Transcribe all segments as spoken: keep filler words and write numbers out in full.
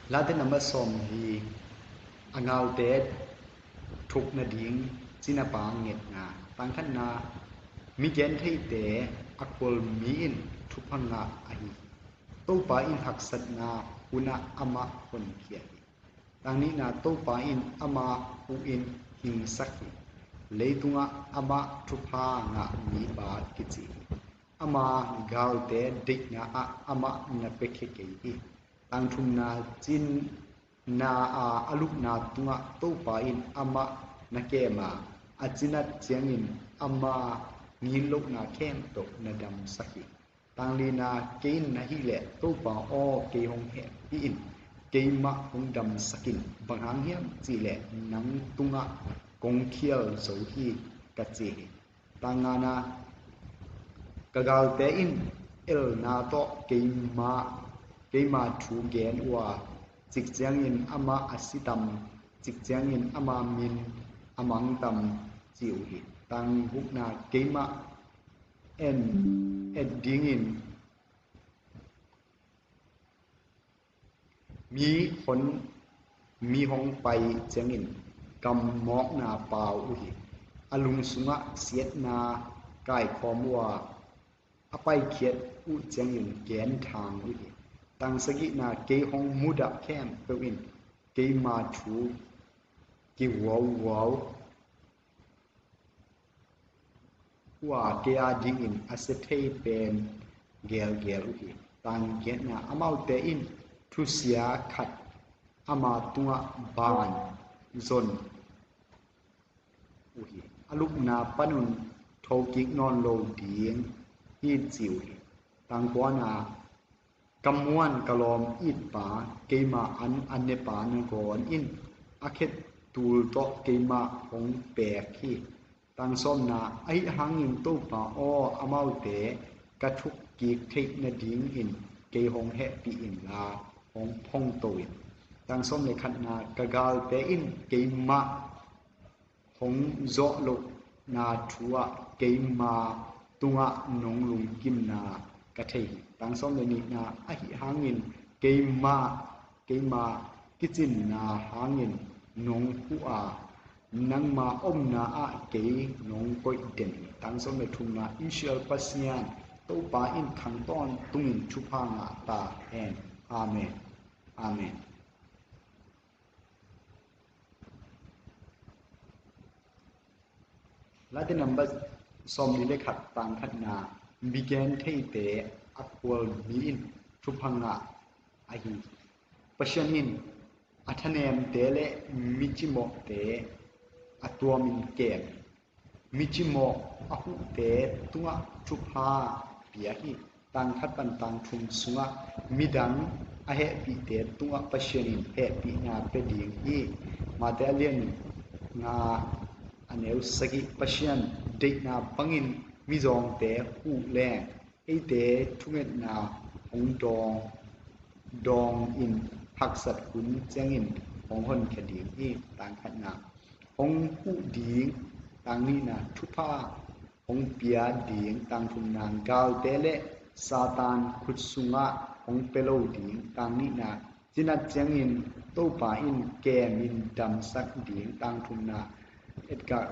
Late nambat sawm hi. A galte thuk nading cinapa ngetna. Tangkhatna, mi gentheite a khual mi in thupha ngah ahi hi. Topa in haksatna hunah amah honkhia hi. Tangnihna, Topa in amah huhin hingsak hi. Leitungah amah thupha ngah mipa kici hi. Ama galte deihna ah amah na piakhia kei hi. Tangthumna, cinna a a lupna tungah Topa in amah na kem a, a cinat ciangin ama ginlohna khempeuh na damsak hi. Tanglina, kei in ahileh Topa aw, kei hong hehpih in, keimah hong damsak in, bang hang hiam cihleh nang tungah kong khial zo hi, ka ci hi. Tangngana, ka galte in elna tawh keima, keima thu gen uh a, cik ciangin amah a si tam, cik ciangin ama min a mang tam, ci uh hi. Tanggukna, keimah en et dingin mi hon, mi hong pai ciangin kam mawkna pau uh hi. A lung sungah siatna kaikhawm uh a, a paikhiat uh ciangin genthang uh hi. Tangsagihna, kei hong mudah khempeuh in keima thu kihuauhuau uh a, kei a dingin a sia thei pen gelgel uh hi. Tanggiatna, amaute in thusia khat ama tungah ban zon uh hi. A lupna panun thokik nawn lo ding hi, ci uh hi. Tangkuana, ka muan ka lawm itpa, keima an a nepa nangawn in a khetul tawh keimah hong peek hi. Tangsawmna, ahi hangin Topa aw, amaute ka thukkik theih nadingin kei hong hehpih inla, hong phongto in. Tangsawm le khatna, ka galte in keimah hong zawh lohna thu ah keima tungah nong lungkimna ka thei hi. Tangsawm le nihna, ahi hangin keimah, keima kicinna hangin nong huh a, nangma omna ah kei nong koih den hi. Tangsawm le thumna, Israel Pasian Topa in khang tawntungin thupha ngah ta hen. Amen. Amen. Late nambat sawmli le khat, tang khatna, mi gentheite a khual mi in thupha ngah ahi. Pasian in a thanemte le mi cimawhte a tuamin kem hi. Mi cimawh a huhte tungah thupha pia hi. Tang khat pan tang thum sungah midang a hehpihte tungah Pasian in hehpihna pia ding hi. Mate a lian nga a neu sagih, Pasian deihna bangin mizawngte huh leng eite thungetna hong dawng, dawng in haksat hun ciangin hong honkhia ding hi. Tang khatna, hong huh ding, tang nihna, thupha hong pia ding, tang thumna, galte le Satan khut sungah hong pia lo ding, tang nihna, cinat ciangin Topa in kemin damsak ding, tang thumna, Edgar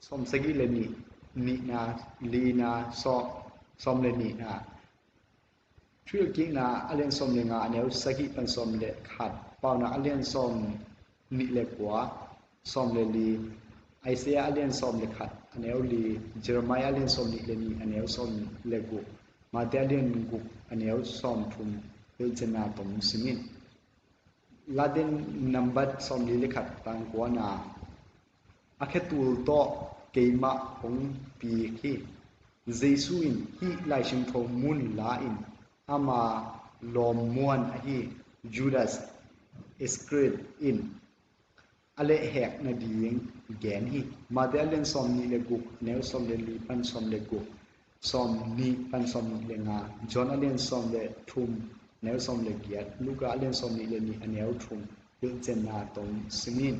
sawm sagih le nih, nihna, lina, sawm, sawm le nihna, Thuhilhkikna a lian sawm le nga a neu sagih pan sawm le khat, Paunak a lian sawm nih le kua, sawm le li, Isaiah a lian sawm le khat a neu li, Jeremiah a lian sawm nih le nih a neu sawm le guk, Mate a lian guk a neu sawm thum, hilhcianna tom sim in. Late nambat sawmli le khat, tang kuana, a khetul tawh keimah hong pik hi. Jesu in hih Lai Siangtho mun la in ama lawmmuan ahi Judas Iscariot in a lehhek nading gen hi. Mate a lian sawm nih le guk, a neu sawm le li pan sawm le guk, sawm nih pan sawm nih le nga, John a lian sawm le thum, a neu sawm le giat, Luka a lian sawm nih le nih, a neu thum, hilhcianna tom sim in.